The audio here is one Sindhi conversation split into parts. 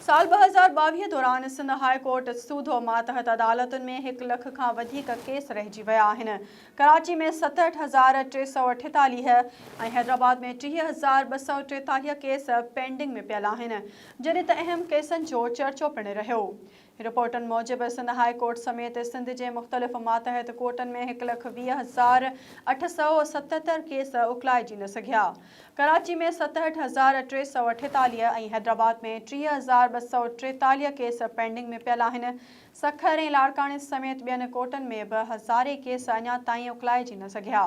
سال 2022 دوران سنڌ هاء ڪورٽ سوڌو ماتحت عدالتن ۾ هڪ لک کان وڌيڪ ڪيس رهجي ويا آهن. ڪراچي ۾ 67348 ۽ حيدرآباد ۾ 30243 ڪيس پينڊنگ ۾ پيل آهن، جڏهن ته اهم ڪيسن جو چرچو پڻ رهيو. رپورٽن موجب سنڌ هاء ڪورٽ سميت سنڌ جي مختلف ماتحت ڪورٽن ۾ 1,20,877 ڪيس اڪلائجي نه سگهيا. ڪراچي ۾ 67348 ۽ حيدرآباد ۾ 30243 ڪيس پينڊنگ ۾ پيل آهن. سکر ۽ لاڙڪاڻي سميت ٻين ڪورٽن ۾ به هزارين ڪيس اڃا تائين اڪلائجي نه سگهيا.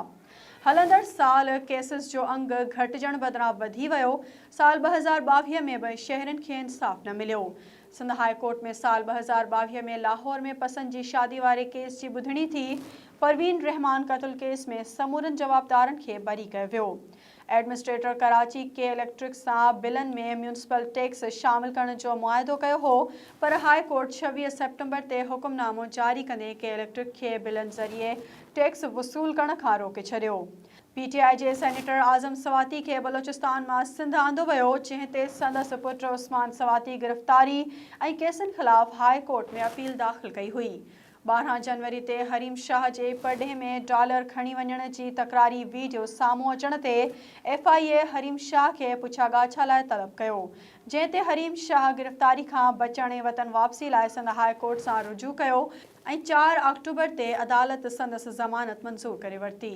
هلندڙ سال ڪيسز جو انگ گهٽجڻ بدران وڌي ويو. سال 2022 ۾ به شهرين کي انصاف نه مليو. سنڌ هاء ڪورٽ ۾ سال 2022 ۾ لاهور ۾ پسند جي شادي واري ڪيس جي ٻڌڻي ٿي، پروين رحمان قتل ڪيس ۾ سمورن جوابدارن کي بري ڪيو ويو. ايڊمنسٽريٽر ڪراچي ڪي اليڪٽرڪ سان بلن ۾ ميونسپل ٽيڪس شامل ڪرڻ جو معاهدو ڪيو هو پر هاء ڪورٽ 26 سيپٽمبر تي حڪم نامو جاري ڪندي ڪي اليڪٽرڪ کي بلن ذريعي ٽيڪس وصول ڪرڻ کان روڪي ڇڏيو. پي ٽي آء جي سينيٽر اعظم سواتي کي بلوچستان مان سنڌ آندو ويو، جنهن تي سندس پٽ عثمان سواتي گرفتاري ۽ ڪيسن خلاف هاء ڪورٽ ۾ اپيل داخل ڪئي هئي. 12 جنوري تي حريم شاهه جي پرڏيهه ۾ ڊالر کڻي وڃڻ جي تڪراري ويڊيو سامهون اچڻ تي ايف I اي حريم شاهه کي پڇا ڳاڇا لاء طلب ڪيو، جنهن تي حريم شاهه گرفتاري کان بچڻ ۽ وطن واپسي لاء سنڌ هاء ڪورٽ سان رجوع ڪيو ۽ چار آڪٽوبر تي عدالت سندس ضمانت منظور ڪري ورتي.